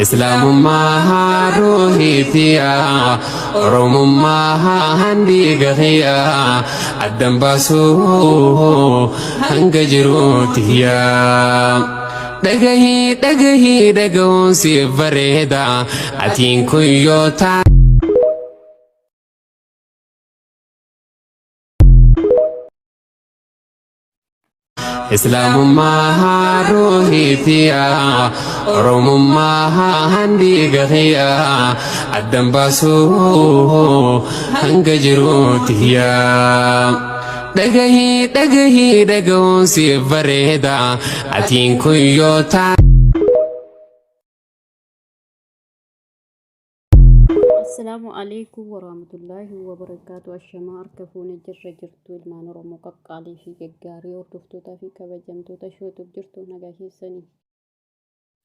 Islaamummaa ruuhiitiya, Oromummaa handiiga kiyya, addan baasuu hanga jiruutiyya. Dhagahii dhagahii dhagahuun siif bareeda, atiin kun yoo taa. Islaamummaa ruuhiitiya, Oromummaa handiiga kiyya, addan baasuu hanga jiruutiyya. Dhagahii dhagahii dhagahuun siif bareeda, atiin kun yoo taa. Assalaamu alaikum warahmatullaahi wabarakaatu. Ashamaa harka fuune jirra jirtu ilmaan Oromoo qaqqaalii fi gaggaarii hordoftootaa fi kabajamtoota shootuuf jirtu nagaa keessanii.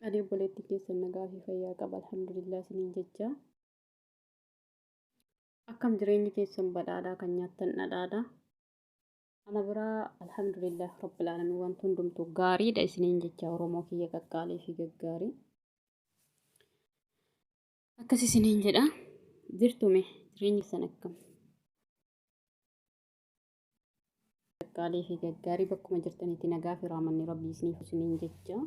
Ani obboleettii keessan nagaa fi fayyaa qaba alhamdulillah isiniin jecha. Akkam jireenyi keessan badhaadhaa kan nyaattan dhadhaadha. Ana biraa alhamdulillah rabbil aalamiin wanti hundumtuu gaariidha isiniin jecha Oromoo kiyya qaqqaalii fi gaggaarii. Akkas isiniin jedha. Jirtu mee jireenyi keessan akkam? Qaqqaalii fi gaggaarii bakkuma jirtanitti nagaa fi raamanni rabbii isiniif isiniin jecha.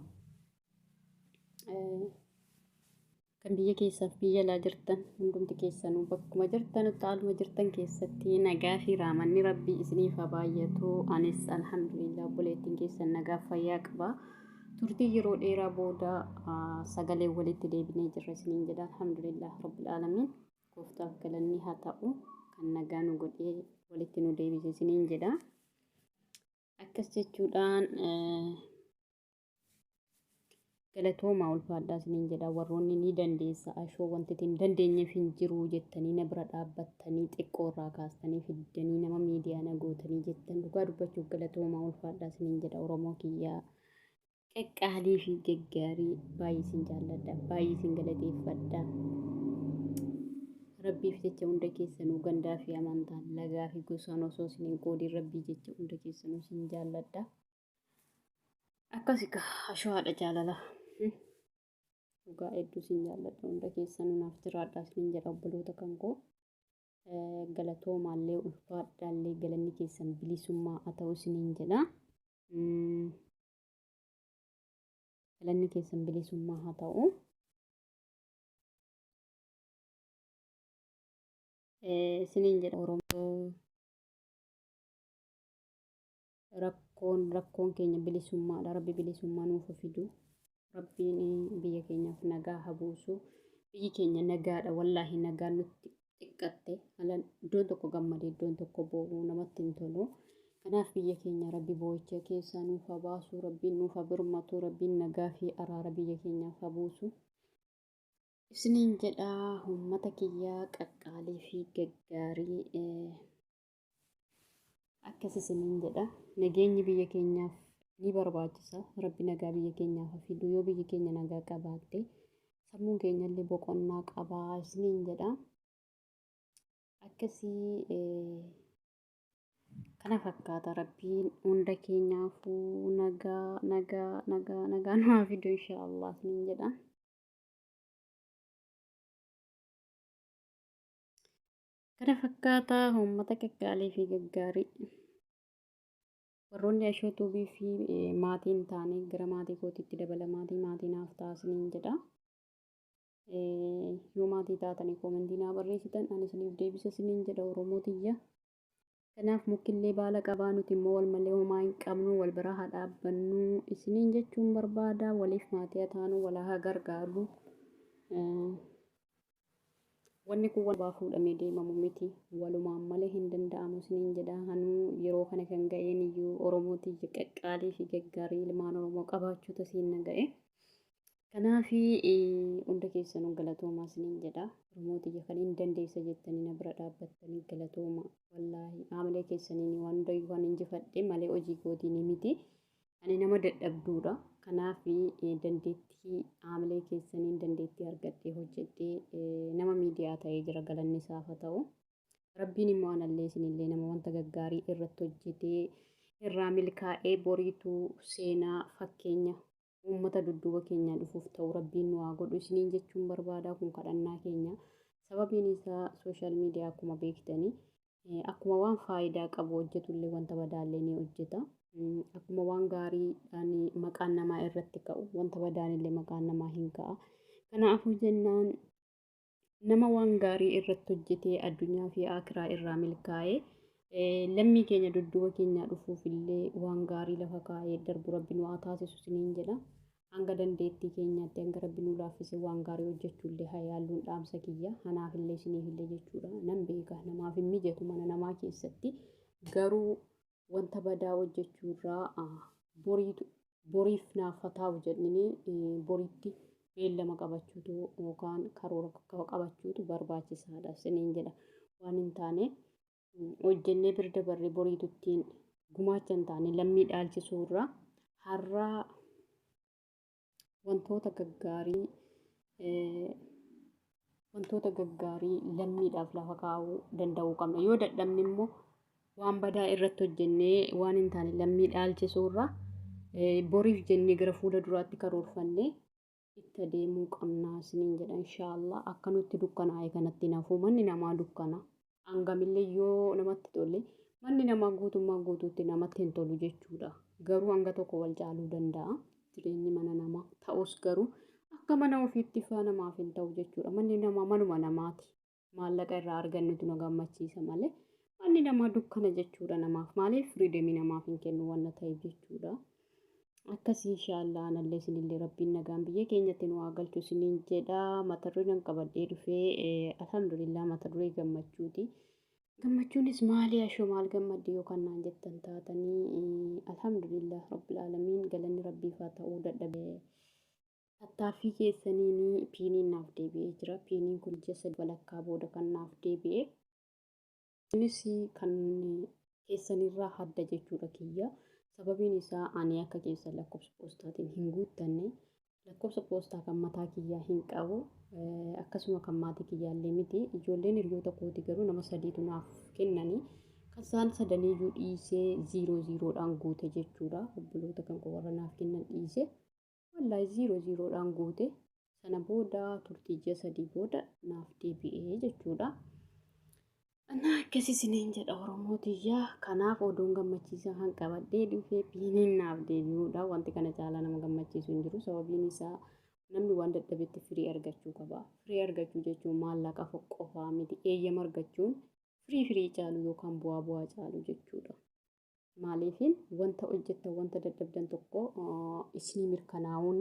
Kan biyya keessaaf biyya alaa jirtan hundumti keessanuu bakkuma jirtanutti haaluma jirtan keessatti nagaa fi raamanni rabbii isiniif haa baay'atu. Anis alhamdulillah obboleettiin keessan nagaa fayyaa qaba. Turtii yeroo dheeraa booda sagalee walitti deebinee jirra isiniin jedha. Alhamdulillah Rabbil Aalamiin. Gooftaaf galanni haa ta'u kan nagaa nu godhee walitti nu deebise isiniin jedha. Akkas jechuudhaan galatoomaa ulfaadhaa isiniin jedha. Warroonni ni dandeessa ashoo wanti hin dandeenyeef hin jiru jettanii na bira dhaabbattanii xiqqoo irraa kaastanii fiddanii nama miidiyaa na gootanii jettan dhugaa dubbachuuf galatoomaa ulfaadhaa isiniin jedha Oromoo kiyyaa. Qaqqaalii fi gaggaarii baay'ee isin jaalladha baay'ee isin galateeffadha. Rabbiif jecha hunda keessanuu gandaa fi amantaan lagaa fi gosaan osoo isin hin qoodiin rabbii jecha hunda keessanuu isin jaalladha. Akkasi kaa ashoo haadha jaalala. Dhugaa hedduu isin jaalladha hunda keessanuu naaf jiraadha isin jedha obboloota kan koo. Galatoomaallee ulfaadhaallee galanni keessan bilisummaa haa ta'u isiniin jedha. Galanni keessan bilisummaa haa ta'u. Isiniin jedha Oromoo rakkoon rakkoon keenya bilisummaadha. Rabbi bilisummaa nuuf haa fidu. Rabbiin biyya keenyaaf nagaa haa buusu. Biyyi keenya nagaadha. Wallaahi nagaan nutti xiqqatte. Haala iddoon tokko gammadee iddoon tokko boo'u namatti hin tolu. Kanaaf biyya keenya Rabbi boo'icha keessaa nuuf haa baasu. Rabbiin nuuf haa birmatu. Rabbiin nagaa fi araara biyya keenyaaf haa buusu. Isiniin jedha uummata kiyyaa qaqqaalii fi gaggaarii akkas isiniin jedha. Nageenyi biyya keenyaaf ni barbaachisa. Rabbi nagaa biyya keenyaaf haa fidu. Yoo biyyi keenya nagaa qabaatte sammuun keenyallee boqonnaa qaba isiniin jedha. Akkasii kana fakkaata rabbiin hunda keenyaafuu nagaa nagaa nagaa nagaa nu haa fidu inshaallah isiniin jedha. Kana fakkaata uummata qaqqaalii fi gaggaarii. Warroonni Ashoo Tuubii fi maatii hin taane gara maatii kootiitti dabalamaatii maatii naaf ta'a isiniin jedha. Yoo maatii taatanii koomentii naa barreessitan ani isiniif deebisa isiniin jedha Oromoo tiyya. Kanaaf mukkillee baala qabaa nuti immoo wal malee homaa hin qabnu wal biraa haa dhaabbannu isiniin jechuun barbaada waliif maatii haa taanu wal haa gargaarru. Wanni kun waan fuudhamee deemamu miti. Walumaan malee hin danda'amu isiniin jedha. Anuu yeroo kana kan ga'een iyyuu Oromoo tiyya qaqqaalii fi gaggaarii ilmaan Oromoo qabaachuu tasiin na ga'e. Kanaaf hunda keessanuu galatoomaa isiniin jedha. Oromoo tiyya kan hin dandeessa jettanii na bira dhaabbattanii galatooma. Wallaahi haamilee keessaniin waan hundayyuu kan injifadhe malee hojii kootiin miti. Ani nama dadhabduudha. Kanaaf dandeettii haamilee keessaniin dandeettii argadhee hojjedhee nama miidiyaa ta'ee jira galanni isaaf haa ta'u. Rabbiin immoo anallee isinillee nama wanta gaggaarii irratti hojjetee irraa milkaa'ee boriituu seenaa fakkeenya Uummata dudduuba keenyaa dhufuuf ta'u Rabbiin nu haa godhu isiniin jechuun barbaada. Kun kadhannaa keenya. Sababiin isaa sooshaal miidiyaa akkuma beektanii akkuma waan faayidaa qabu hojjetullee wanta badaallee ni hojjeta. Akkuma waan gaariidhaan maqaan namaa irratti ka'u wanta badaanillee maqaan namaa hin ka'a. Kanaafuu jennaan nama waan gaarii irratti hojjetee addunyaa fi aakiraa irraa milkaa'ee lammii keenya dudduuba keenyaa dhufuuf illee waan gaarii lafa kaa'ee darbu Rabbi nu haa taasisu isiniin jedha. Hanga dandeettii keenyaatti hanga Rabbi nu laaffise waan gaarii hojjechuu illee haa yaalluun dhaamsa kiyya. Anaaf illee isiniif illee jechuudha. Nan beeka namaaf hin mijatu mana namaa keessatti garuu wanta badaa hojjechuu irraa boriitu boriif naaf haa taa'u jedhanii boritti beellama qabachuutu yookaan karoora qabachuutu barbaachisaadha isiniin jedha. Waan hin taane hojjennee bira dabarree boriitu ittiin gumaacha hin taane lammii dhaalchisuu irraa har'aa wantoota gaggaarii wantoota gaggaarii lammiidhaaf lafa kaa'uu danda'uu qabna. Yoo dadhabne immoo waan badaa irratti hojjennee waan hin taane lammii dhaalchisuurra boriif jennee gara fuula duraatti karoorfannee itti adeemuu qabna isiniin jedha inshaallah. Akka nutti dukkanaa'e kanatti hin hafu manni namaa dukkana. Hangamillee yoo namatti tole manni namaa guutummaa guutuutti namatti hin tolu jechuudha. Garuu hanga tokko wal caaluu danda'a jireenyi mana namaa. Ta'us garuu akka mana ofiitti faa namaaf hin ta'u jechuudha. Manni namaa manuma namaati. Maallaqa irraa argannutu nu gammachiisa malee manni namaa dukkana jechuudha namaaf. Maaliif firiidemii namaaf hin kennu wanna ta'eef jechuudha. Akkasii inshaallah anallee isinillee Rabbiin nagaan biyya keenyatti nu haa galchu isiniin jedha. Mata dureen an qabadhee dhufee alhamdulillah mata duree gammachuuti. Gammachuunis maali ashoo maal gammadde yookaan naan jettan taatanii alhamdulillah rabbil aalamiin galanni Rabbiif haa ta'uu dadhabe. Tattaaffii keessaniin piiniin naaf deebi'ee jira. Piiniin kun ji'a sadi walakkaa booda kan naaf deebi'e. Kunis kan keessanirraa adda jechuudha kiyya. Sababiin isaa ani akka keessan lakkoofsa poostaatiin hin guuttanne. Lakkoofsa poostaa kan mataa kiyyaa hin qabu. Akkasuma kan maatii kiyyaallee miti. Ijoolleen hiriyoota kooti garuu nama sadiitu naaf kennani. Kan isaan sadaniiyyuu dhiisee ziiroo ziiroodhaan guute jechuudha. Obboloota kan koo warra naaf kennan dhiise. Wallaahi ziiroo ziiroodhaan guute. Sana booda turtii ji'a 3 booda naaf deebi'ee jechuudha. Anaa akkas isiniin jedha Oromoo tiyya. Kanaaf oduun gammachiisaa kan qabadhee dhufee piiniin naaf deebi'uudha. Wanti kana caalaa nama gammachiisu hin jiru. Sababiin isaa namni waan dadhabetti firii argachuu qaba. Firii argachuu jechuun maallaqa qofaa miti. Eeyyama argachuun firii firii caalu yookaan bu'aa bu'aa caalu jechuudha. Maaliifin wanta hojjettan wanta dadhabdan tokko isinii mirkanaa'uun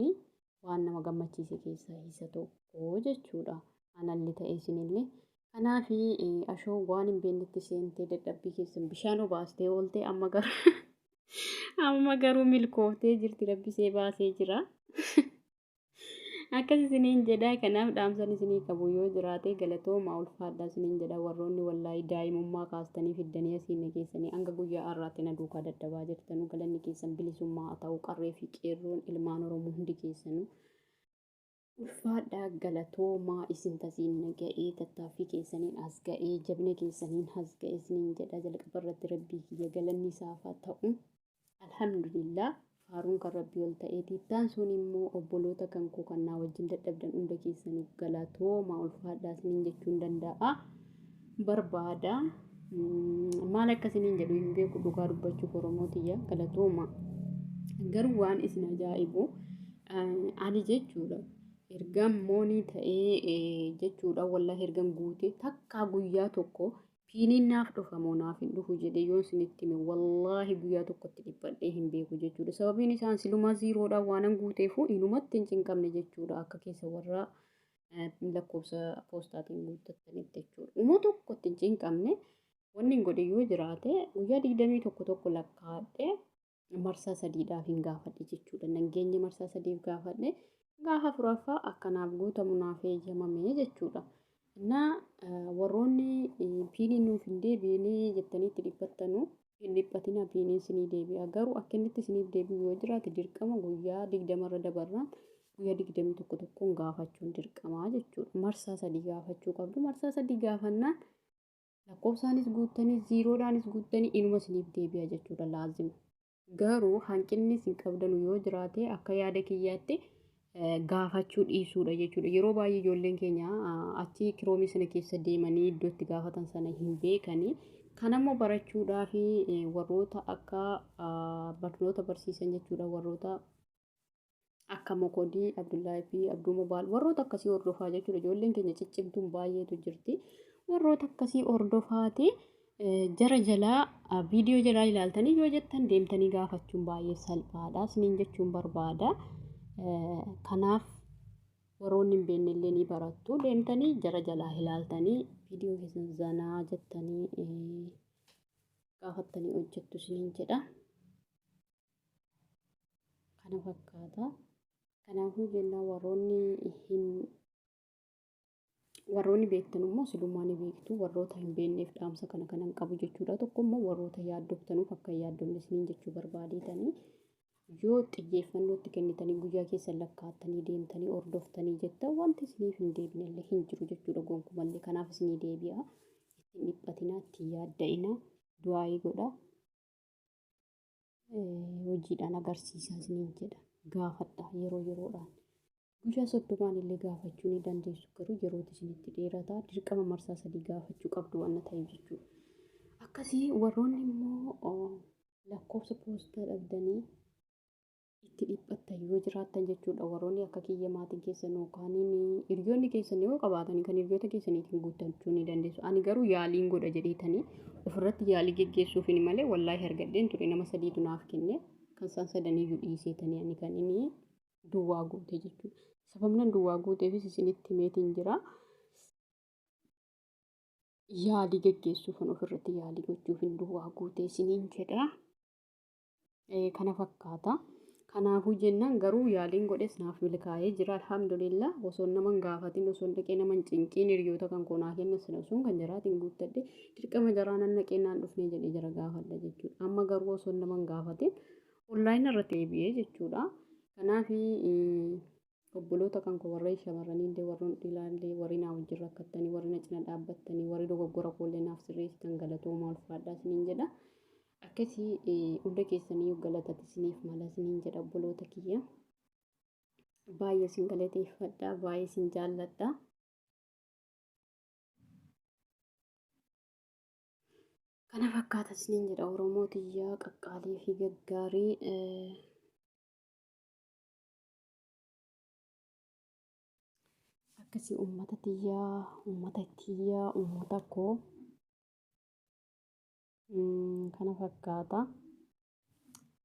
waan nama gammachiise keessaa isa tokko jechuudha. Analle ta'e isinillee. Kanaaf ashoo waan hin beeknetti seentee dadhabbii keessan bishaan obaastee ooltee amma garuu milkooftee jirti rabbisee baasee jira. Akkas isiniin jedha kanaaf dhaamsan isinii qabu yoo jiraate galatoomaa ulfaadhaa isiniin jedha warroonni wallaahi daa'imummaa kaastanii fiddanii asiin na geessanii hanga guyyaa har'aatti na duukaa dadhabaa jirtanu galanni keessan bilisummaa haa ta'u qarree fi qeerroon ilmaan Oromoo hundi keessanuu ulfaadhaa galatoomaa isin tasiin na ga'ee tattaaffii keessaniin as ga'ee jabina keessaniin as ga'e isiniin jedha jalqaba irratti rabbii kiyya galanni isaaf haa ta'u. Alhamdulillah faaruun kan Rabbii ol ta'eeti. Itti aansuun immoo obboloota kan koo kan naa wajjin dadhabdan hunda keessanuu galatoomaa ulfaadhaa isiniin jechuun danda'a. Barbaada. Maal akka isiniin jedhu hin beeku dhugaa dubbachuuf Oromoo tiyya galatoomaa. Garuu waan isin ajaa'ibu ani jechuudha ergaan moonii ta'ee jechuudha wallahi ergan guutee takkaa guyyaa tokko Piiniin naaf dhufa moo naaf hin dhufu jedhee yoon isinitti hime wallaahi guyyaa tokkotti dhiphadhee hin beeku jechuudha. Sababiin isaan silumaa ziiroodhaan waanan guuteefu inumatti hin cinqamne jechuudha. Akka keessa warra lakkoofsa poostaatiin guuttattanitti jechuudha. Uma tokkotti hin cinqamne wanni hin godhe yoo jiraate guyyaa 21 tokko lakkaa'adhee marsaa sadiidhaaf hin gaafadhe jechuudha. Nangeenye marsaa sadiif gaafadhe gaafa afuraffaa akkanaaf guutamu naaf eeyyamame jechuudha. Innaa warroonni piiniin nuuf hin deebiine jettanii itti dhiphattanu hin dhiphatina piiniin isinii deebi'a. Garuu akka inni itti isiniif deebi'u yoo jiraate dirqama guyyaa 20 irra dabarraan guyyaa 21 tokkoon gaafachuun dirqamaa jechuudha. Marsaa sadii gaafachuu qabdu. Marsaa sadii gaafannaan lakkoofsaanis guuttanii ziiroodhaanis guuttanii inuma isiniif deebi'a jechuudha laazima. Garuu hanqinni isin qabdanu yoo jiraate akka yaada kiyyaatti gaafachuu dhiisuudha jechuudha. Yeroo baay'ee ijoolleen keenya achi kiroomii sana keessa deemanii iddoo itti gaafatan sana hin beekanii. Kanammoo barachuudhaaf warroota akka barnoota barsiisan jechuudha warroota akka Mokodii, Abdullaahii fi Abduu Mobaal warroota akkasii hordofaa jechuudha. Ijoolleen keenya ciccimtuun baay'eetu jirti. Warroota akkasii hordofaati jara jalaa viidiyoo jalaa ilaaltanii yoo jettan deemtanii gaafachuun baay'ee salphaadha. Isiniin jechuun barbaada. Kanaaf warroonni hin beekne illee ni barattu. Deemtanii jara jalaa ilaaltanii viidiyoo keessan zanaa jettanii gaafattanii hojjettu isiniin jedha. Kana fakkaata. Kanaafuu jennaan warroonni hin warroonni beektan immoo silumaa ni beektu. Warroota hin beekneef dhaamsa kana kanan qabu jechuudha. Tokko immoo warroota yaaddoftanuuf akka hin yaaddofne isiniin jechuu barbaadeetanii yoo xiyyeeffannoo itti kennitanii guyyaa keessan lakkaattanii deemtanii hordoftanii jettan wanti isiniif hin deebine illee hin jiru jechuudha gonkumallee. Kanaaf isinii deebi'a. Ittiin dhiphatinaa, ittiin yaadda'inaa, du'aayii godhaa. Hojiidhaan agarsiisaa isiniin jedha. Gaafadha yeroo yeroodhaan. Guyyaa soddomaan illee gaafachuu ni dandeessu garuu yerootu isinitti dheerata. Dirqama marsaa sadii gaafachuu qabdu waan ta'eef jechuudha. Akkasii warroonni immoo lakkoofsa poostaa dhabdanii itti dhiphattan yoo jiraattan jechuudha. Warroonni akka kiyya maatiin keessan yookaan hiriyoonni keessan yoo qabaatan kan hiriyoota keessaniitiin guuttachuu ni dandeessu. Ani garuu yaaliin godha jedheetanii ofirratti yaalii geggeessuufin malee wallaahi argadheen ture nama sadiitu naaf kenne kan isaan sadaniyyuu dhiiseetanii ani kan inni duwwaa guute jechuudha. Sababni duwwaa guuteefis isinitti himeetiin jira. Yaalii geggeessuufin ofirratti yaalii gochuufin duwwaa guute isiniin jedha. Kana fakkaata. Kanaafuu jennaan garuu yaaliin godhes naaf milkaa'ee jira alhamdulillah osoo nama hin gaafatin osoo hin dhaqee nama hin cinqiin hiriyoota kan koo naa kenna sana osoo kan jaraatiin guuttadhe dirqama jaraa nan dhaqee naan dhufnee jedhee jara gaafadha jechuudha. Amma garuu osoo nama hin gaafatin onlaayinii irratti deebi'ee jechuudha. Kanaaf obboloota kan koo warra shamarranii illee warroon dhiiraa illee warri naa wajjin rakkattanii warri na cina dhaabbattanii warri dogoggora koollee naaf sirreessitan galatoomaa ulfaadhaa isiniin jedha. Akkasii hunda keessanii galatati isiniif mala isiniin jedha obboloota kiyya. Baay'ee isin galateeffadha baay'ee isin jaalladha. Kana fakkaata isiniin jedha Oromoo tiyyaa qaqqaalii fi gaggaarii. Akkasii uummata tiyyaa, uummata kiyyaa, uummata koo kana fakkaata.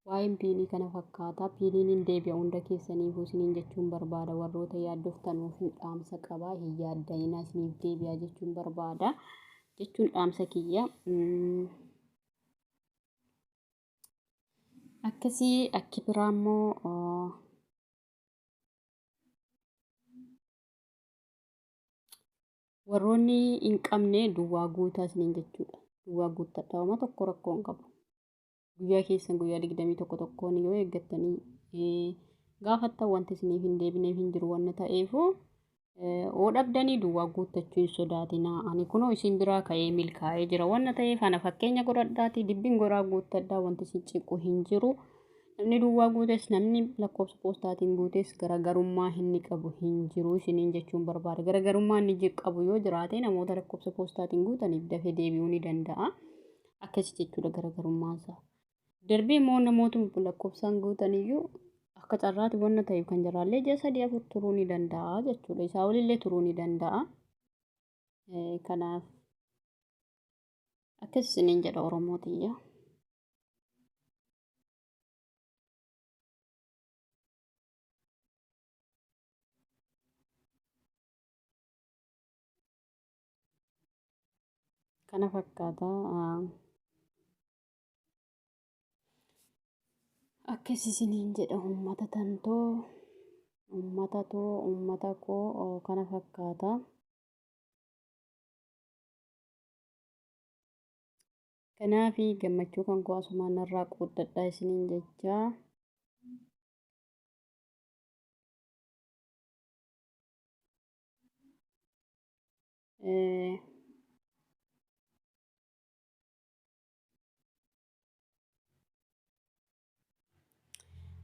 Waa'een piinii kana fakkaata. Piiniin hin deebi'a hunda keessaniifuu isiniin jechuun barbaada. Warroota yaaddoftanuuf hin dhaamsa qaba. Hin yaadda'inaa isiniif deebi'a jechuun barbaada. Jechuun dhaamsa kiyya. Akkasii akki biraa immoo warroonni hin qabne duwwaa guutaa isiniin jechuudha. Duwwaa guuttadhaa homa tokko rakkoo hin qabu. Guyyaa keessan guyyaa digdamii tokko tokkoon yoo eeggattanii gaafattan wanti isiniif hin deebineef hin jiru wanna ta'eefu Yoo dhabdanii duwwaa guuttachuu hin sodaatinaa. Ani kunoo isin biraa ka'ee milkaa'ee jira. Wanna ta'eef ana fakkeenya godhadhaatii dibbiin goraa guuttadhaa wanti isin ciqu hin jiru. Namni duwwaa guutes namni lakkoofsa poostaatiin guutes garaagarummaa inni qabu hin jiru isiniin jechuun barbaada. Garaagarummaa inni qabu yoo jiraate namoota lakkoofsa poostaatiin guutaniif dafee deebi'uu ni danda'a. Akkasi jechuudha garaagarummaan isaa. Darbee immoo namootuma lakkoofsaan guutaniyyuu akka carraati wanna ta'eef kan jaraallee ji'a sadii afur turuu ni danda'a jechuudha. Isaa olillee turuu ni danda'a. Kanaaf akkas isiniin jedha Oromoo tiyya. Kana fakkaata. Akkas isiniin jedha uummata tantoo, uummata too, uummata koo kana fakkaata. Kanaaf gammachuu kan koo asumaan narraa qooddadhaa isiniin jechaa.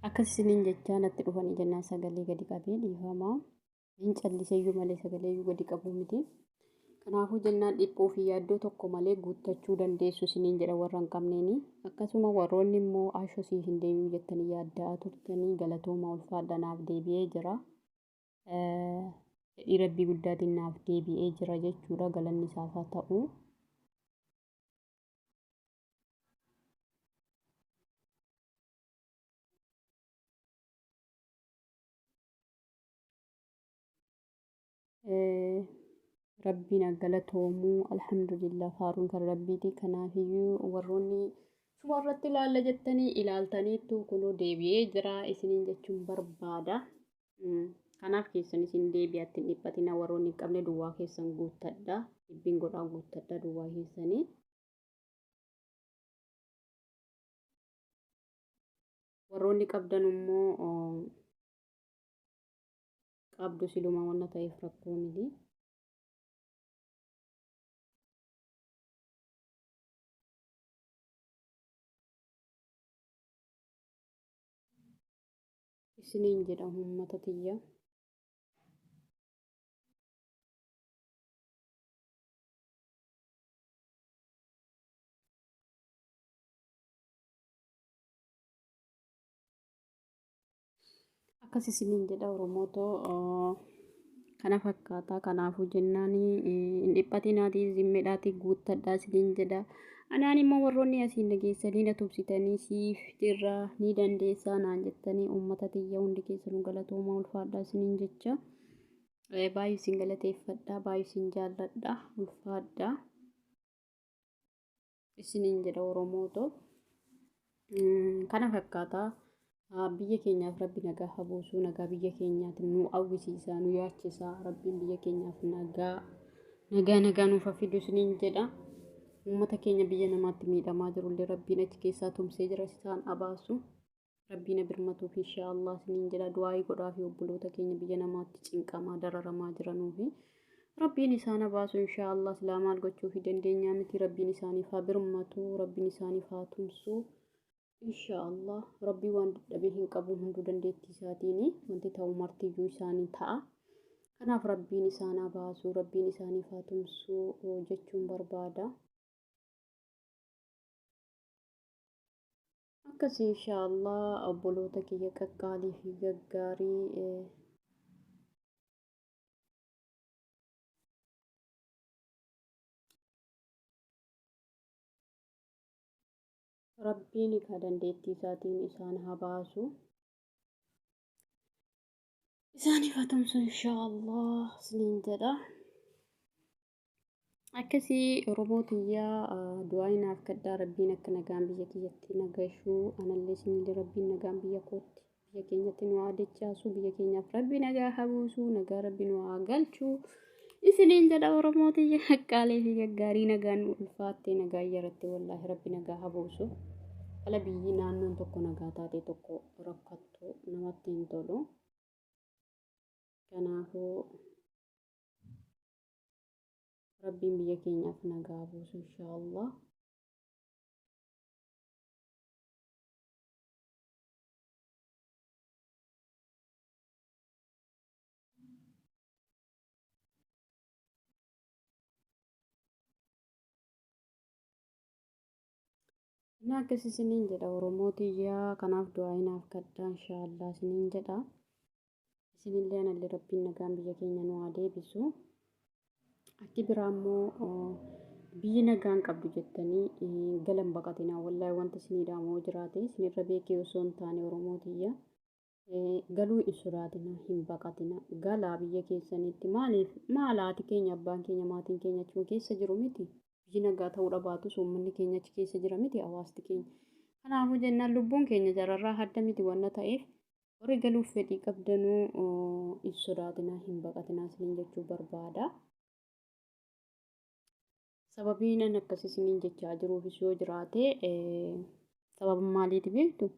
Akkas isiniin jechaa natti dhufanii jennaan sagalee gadi qabee dhiifamaa. Hin calliseyyuu malee sagaleeyyuu gadi qabuu miti. Kanaafuu jennaan dhiphuu fi yaaddoo tokko malee guuttachuu dandeessu isiniin jedha warra hin qabneeni. Akkasuma warroonni immoo asho siif hin deebi'u jettanii yaadda'aa turtanii galatoomaa ulfaadha naaf deebi'ee jira. Fedhii rabbii guddaatiin naaf deebi'ee jira jechuudha galanni isaaf haa ta'u. Rabbiin haa galatoomu alhamdulillah faaruun kan rabbiiti kanaafiyyuu warroonni suma irratti ilaalla jettanii ilaaltaniittu kunoo deebi'ee jira isiniin jechuun barbaada. Kanaaf keessan isin deebi'aa ittiin dhiphatina warroonni hin qabne duwwaa keessan guuttadha dhibbiin godhaa guuttadha duwwaa keessanii. Warroonni qabdan immoo qabdu siluma wanna ta'eef rakkoo miti. Isiniin jedha uummata tiyya. Akkas isiniin jedha Oromoo too kana fakkaata kanaafuu jennaan hin dhiphatinaatii zimmedhaatii guuttadhaa isiniin jedha. Anaan immoo warroonni asiin dhageessanii na tumsitanii siif jirra ni dandeessaa naan jettanii uummata tiyya hundi keessanuu galatoomaa ulfaadhaa isiniin jecha. Baay'ee isin galateeffadha baay'ee isin jaalladha ulfaadhaa. Isiniin jedha Oromoo too. Kana fakkaata. Biyya keenyaaf rabbi nagaa haa buusu. Nagaa biyya keenyaatiin nu hawwisiisa, nu yaachisa. Rabbiin biyya keenyaaf nagaa nagaa nagaa nuuf haa fidu isiniin jedha. Uummata keenya biyya namaatti miidhamaa jirullee rabbiin achi keessaa tumsee jira isaan abaasu. Rabbiin ha birmatuuf inshaa Allah isiniin jedha du'aa'ii godhaafi obboloota keenya biyya namaatti cinqamaa dararamaa jiranuufi Rabbiin isaan ha baasu inshaa Allah silaa maal gochuufi dandeenyaa miti Rabbiin isaaniif haa birmatu Rabbiin isaaniif haa tumsu inshaa Allah Rabbiin waan dadhabee hin qabu hunduu dandeettii isaatiini wanti ta'u martiyyuu isaanii ta'a kanaaf Rabbiin isaan haa baasu Rabbiin isaaniif haa tumsu jechuun barbaada. Akkasi inshaa Allah obboloota kiyya qaqqaalii fi gaggaarii. Rabbiin ka dandeettii isaatiin isaan haa baasu. Isaaniif haa tumsu inshaa Allah isiniin jedha. Akkasii Oromoo tiyyaa du'aayi naaf kadhaa rabbiin akka nagaan biyya kiyyatti na gashuu anallee isinillee rabbiin nagaan biyya kootti biyya keenyatti nu haa dachaasu biyya keenyaaf rabbi nagaa haa buusu nagaa rabbi nu haa galchu isiniin jedha Oromoo tiyya haqqaalee fi gaggaarii nagaan nu ulfaattee nagaa yaratte wallaahi rabbi nagaa haa buusu ala biyyi naannoon tokko nagaa taatee tokko rakkattu namatti hin tolu kanaafuu Rabbiin biyya keenyaaf nagaa haa buusu inshaallah. Inni akkas isiniin jedha Oromoo tiyyaa kanaaf du'aa naaf kadhaa inshaallah isiniin jedha. Isinillee anallee rabbiin nagaan biyya keenya nu haa deebisu. Akki biraa immoo biyyi nagaan qabdu jettanii galan baqatinaa wallaahi wanti isinii dhaamu yoo jiraate isinirra beekee osoo hin taane Oromoo tiyya galuu hin sodaatinaa hin baqatinaa galaa biyya keessanitti maaliif maal haati keenya abbaan keenya maatiin keenya achuma keessa jiru miti biyyi nagaa ta'uu dhabaatus uummanni keenya achi keessa jira miti hawaasti keenya kanaafuu jennaan lubbuun keenya jararraa hadda miti wanna ta'eef Warri galuuf fedhii qabdanuu hin sodaatinaa hin baqatinaa isiniin jechuu barbaada. Sababiin an akkas isiniin jechaa jiruufis yoo jiraate sababa maaliiti beektu?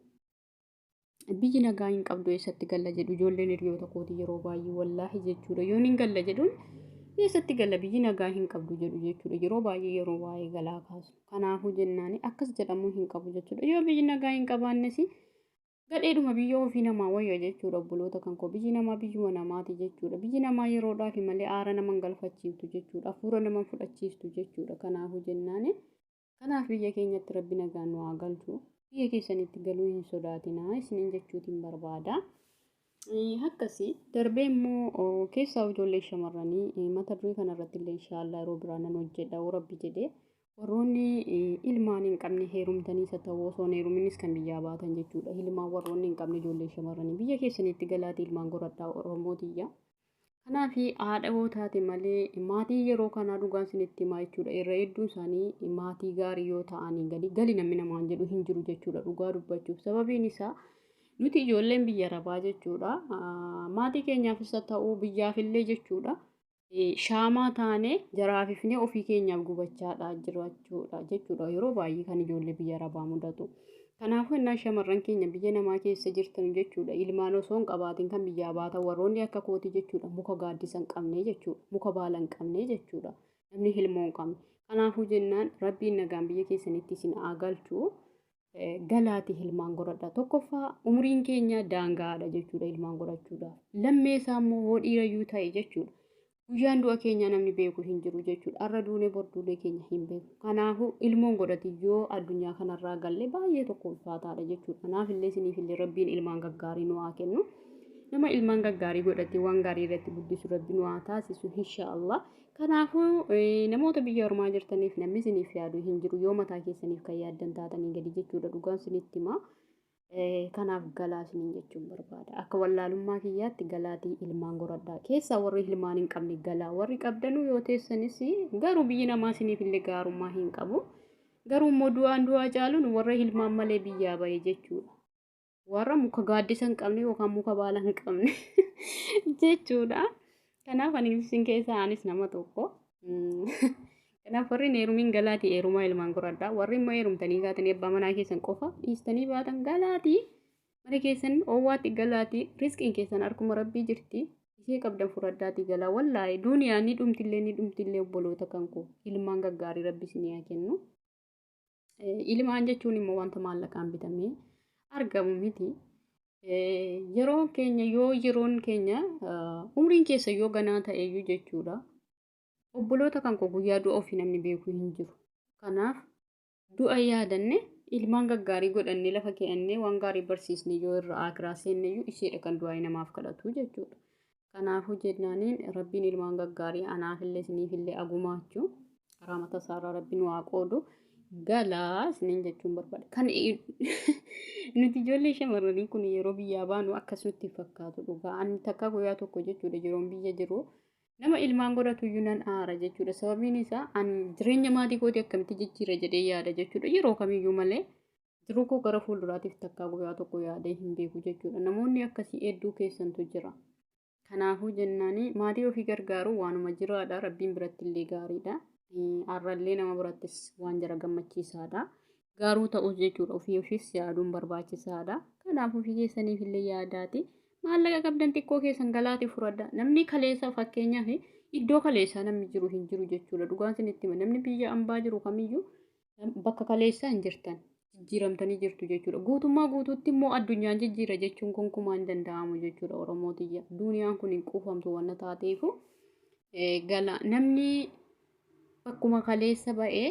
Biyyi nagaa hin qabdu eessatti galla jedhu ijoolleen hiriyoota kootii yeroo baay'ee wallaahi jechuudha. Yoon hin galla jedhuun eessatti galla biyyi nagaa hin qabdu jedhu jechuudha. Yeroo baay'ee yeroo waa'ee galaa kaasu. Kanaafuu jennaani akkas jedhamuu hin qabu jechuudha. Yoo biyyi nagaa hin qabaannes Gadheedhuma biyya ofii namaa wayya jechuudha obboloota kan koo. Biyyi namaa biyyuma namaati jechuudha. Biyyi namaa yeroodhaafi malee aara nama hin galfachiiftu jechuudha. Hafuura nama hin fudhachiiftu jechuudha. Kanaafuu jennaani kanaaf biyya keenyatti rabbi nagaan nu haa galchu. Biyya keessanitti galuu hin sodaatinaa isiniin jechuutiin barbaada. Akkasi darbee immoo keessaa ijoollee shamarranii mata duree kanarratti illee inshaallah yeroo biraa nan hojjedha yoo rabbi jedhee. Warroonni ilmaan hin qabne heerumtaniis haa ta'u osoo hin heeruminis kan biyyaa baatan jechuudha. Ilmaan warroonni hin qabne ijoollee shamarranii biyya keessanitti galaatii ilmaan godhadhaa Oromoo tiyya. Kanaaf haadha yoo taate malee maatiin yeroo kanaa dhugaan isinitti himaa jechuudha. Irra hedduun isaanii maatii gaarii yoo ta'anii gadi gali namni namaan jedhu hin jiru jechuudha dhugaa dubbachuuf. Sababiin isaa nuti ijoolleen biyya arabaa jechuudha. Maatii keenyaafis haa ta'u biyyaafillee jechuudha. Shaamaa taane jaraaf ifnee ofii keenyaaf gubachaadha jirachuudha jechuudha yeroo baay'ee kan ijoollee biyya arabaa mudatu. Kanaafuu innaan shamarran keenya biyya namaa keessa jirtan jechuudha ilmaan osoo hin qabaatin kan biyyaa baatan warroonni akka kootii jechuudha muka gaaddisa hin qabne jechuudha muka baala hin qabne jechuudha namni ilmoo hin qabne. Kanaafuu jennaan rabbiin nagaan biyya keessanitti isin haa galchu. Galaati ilmaan godhadha. Tokkoffaa umriin keenya daangaadha jechuudha ilmaan godhachuudhaaf. Lammeessaa immoo hoo dhiirayyuu ta'e jechuudha. Guyyaan du'a keenyaa namni beeku hin jiru jechuudha. Har'a duunee bor duunee keenya hin beeku. Kanaafuu ilmoon godhati yoo addunyaa kanarraa galle baay'ee tokko ulfaataadha jechuudha. Kanaaf illee isiniif illee rabbiin ilmaan gaggaarii nu haa kennu. Nama ilmaan gaggaarii godhatee waan gaarii irratti guddisu rabbi nu haa taasisu inshaallah. Kanaafuu namoota biyya ormaa jirtaniif namni isiniif yaadu hin jiru yoo mataa keessaniif kan yaaddan taatanii gadi jechuudha dhugaan isinitti hima. Kanaaf galaa isiniin jechuun barbaada. Akka wallaalummaa kiyyaatti galaatii ilmaan goradhaa. Keessaa warri ilmaan hin qabne galaa. Warri qabdanuu yoo teessanis garuu biyyi namaa isiniif illee gaarummaa hin qabu. Garuu immoo du'aan du'aa caaluun warra ilmaan malee biyyaa bahe jechuudha. Warra muka gaaddisa hin qabne yookaan muka baala hin qabne jechuudha. Kanaaf ani isin keessaa anis nama tokko. Kanaaf warri hin heerumin galaatii heerumaa ilmaan goradhaa. Warri immoo heerumtanii kaatanii abbaa manaa keessan qofa dhiistanii baatan galaatii mana keessan oowwaatti galaatii riizqiin keessan harkuma rabbii jirti. Ishee qabdan fudhadhaatii galaa. Wallaahi duuniyaan ni dhumtillee ni dhumtillee obboloota kan koo ilmaan gaggaarii rabbi isinii haa kennu. Ilmaan jechuun immoo wanta maallaqaan bitamee argamu miti. Yeroo keenya yoo yeroon keenya umriin keessa yoo ganaa ta'eyyuu jechuudha. Obboloota kan koo guyyaa du'a ofii namni beeku hin jiru. Kanaaf du'a yaadanne ilmaan gaggaarii godhannee lafa kee'annee waan gaarii barsiisne yoo irra aakiraa seenneyyuu isheedha kan du'aa namaaf kadhatu jechuudha. Kanaafuu jennaaniin rabbiin ilmaan gaggaarii anaafillee isiniifillee agumaachu rahmata isaarraa rabbi nu haa qoodu galaa isiniin jechuun barbaada. Kan nuti ijoollee shamarranii kun yeroo biyyaa baanu akkas nutti hin fakkaatu dhugaa. Ani takka guyyaa tokko jechuudha yeroon biyya jiru nama ilmaan godhatu iyyuu nan aara jechuudha. Sababiin isaa ani jireenya maatii kootii akkamitti jijjiira jedhee yaada jechuudha yeroo kamiyyuu malee. Jiruu koo gara fuulduraatiif takkaa guyyaa tokko yaadee hin beeku jechuudha. Namoonni akkasii hedduu keessantu jira. Kanaafuu jennaani maatii ofii gargaaru waanuma jiraadha. Rabbiin biratti illee gaariidha. Har'allee nama birattis waan jara gammachiisaadha. Gaaruu ta'us jechuudha ofii ofiis yaaduun barbaachisaadha. Kanaaf ofii keessaniif illee yaadaati. Maallaqa qabdan xiqqoo keessan galaati furadha. Namni kaleessa fakkeenyaaf iddoo kaleessaa namni jiru hin jiru jechuudha. Dhugaan isinitti hima. Namni biyya ambaa jiru kamiyyuu bakka kaleessaa hin jirtan jijjiiramtanii jirtu jechuudha. Guutummaa guutuutti immoo addunyaan jijjiira jechuun gonkumaa hin danda'amu jechuudha Oromoo tiyya. Duuniyaan kun hin quufamtu wanna taateefu gala namni bakkuma kaleessa ba'ee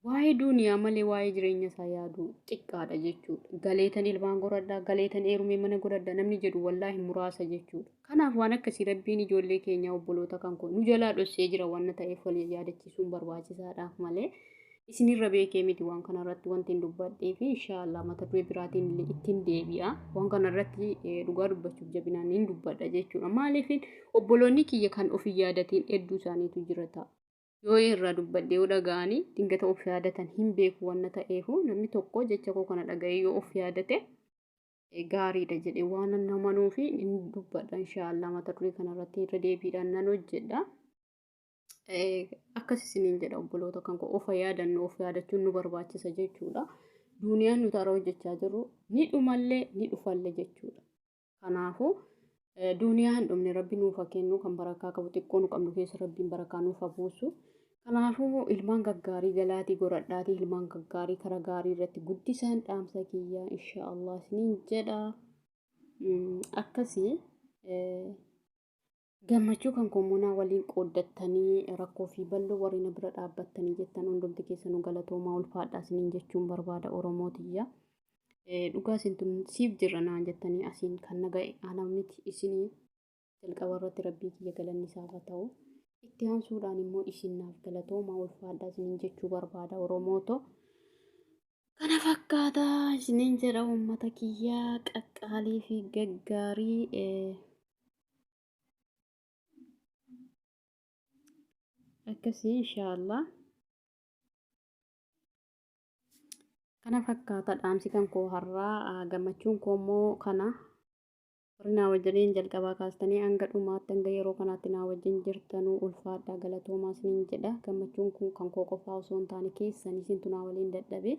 waa'ee duuniyaa malee waa'ee jireenya isaa yaadu xiqqaadha jechuudha. Galeetan ilmaan godhadha, galeetan heerumee mana godhadha namni jedhu wallaahi muraasa jechuudha. Kanaaf waan akkasii rabbiin ijoollee keenyaa obboloota kan koo nu jalaa dhossee jira wanna ta'eef wal yaadachiisuun barbaachisaadhaaf malee isinirra beekee miti waan kanarratti wanti hin dubbadhee fi inshaallah mata duree biraatiin illee ittiin deebi'a waan kanarratti dhugaa dubbachuuf jabinaan hin dubbadha jechuudha maaliif obboloonni kiyya kan ofii yaadatiin hedduu isaaniitu jira ta'a yoo irraa dubbadhe yoo dhaga'anii dingata of yaadatan hin beeku wanna ta'eefu namni tokko jecha koo kana dhaga'ee yoo of yaadate gaariidha jedhe waan nan amanuufi hin dubbadha inshaallah mata duree kanarratti irra deebiidhaan nan hojjedha. Akkas isiniin jedha obboloota kan koo of yaadannu of yaadachuun nu barbaachisa jechuudha. Duuniyaan nuti har'a hojjechaa jirru ni dhumallee ni dhufallee jechuudha. Kanaafuu duuniyaa hin dhumne rabbi nuuf haa kennu kan barakaa qabu xiqqoo nu qabnu keessa rabbiin barakaa nuuf haa buusu. Kanaafuu ilmaan gaggaarii galaatii goradhaatii ilmaan gaggaarii kara gaarii irratti guddisaan dhaamsa kiyya insha Allah isiniin jedha. Akkasii gammachuu kan komunaa waliin qooddattanii rakkoo fi bal'oo warri na bira dhaabbattanii jettan hundumti keessanuu galatoomaa ulfaadhaa isiniin jechuun barbaada Oromoo tiyya. Dhugaa isin tun siif jirra naan jettanii asiin kan na ga'e ana miti isinii. Jalqaba irratti Rabbii kiyya galanni isaaf haa ta'u. Itti aansuudhaan immoo isin naaf galatoomaa ulfaadhaa isiniin jechuu barbaada Oromoo too. Kana fakkaata isiniin jedha uummata kiyya qaqqaalii fi gaggaarii. Akkasii inshaallah. Kana fakkaata dhaamsi kan koo har'aa gammachuun koo immoo kana. Warri naa wajjiniin jalqabaa kaastanii hanga dhumaatti hanga yeroo kanaatti naa wajjin jirtanuu ulfaadhaa galatoomaa isiniin jedha. Gammachuun kun kan koo qofaa osoo hin taane keessan isintu naa waliin dadhabe.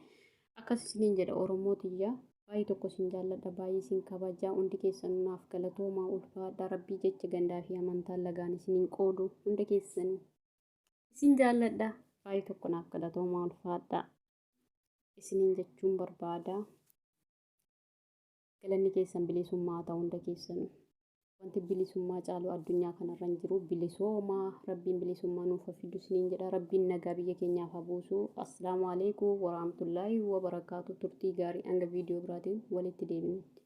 Akkas isiniin jedha Oromoo tiyya. Baay'ee tokko isin jaalladha baay'ee isin kabaja hundi keessanuu naaf galatoomaa ulfaadhaa rabbii jecha gandaa fi amantaan lagaan isiniin qoodu hunda keessanuu isin jaalladha baay'ee tokko naaf galatoomaa ulfaadhaa isiniin jechuun barbaada. Galanni keessan bilisummaa haa ta'u hunda keessanuu. Wanti bilisummaa caalu addunyaa kanarra hin jiru. Bilisoomaa Rabbiin bilisummaa nuuf haa fidu isiniin jedha. Rabbiin nagaa biyya keenyaaf haa buusu. Assalaamu alaikum warahmatullaahi wabarakaatu. Turtii gaarii hanga viidiyoo biraatiin walitti deebinutti.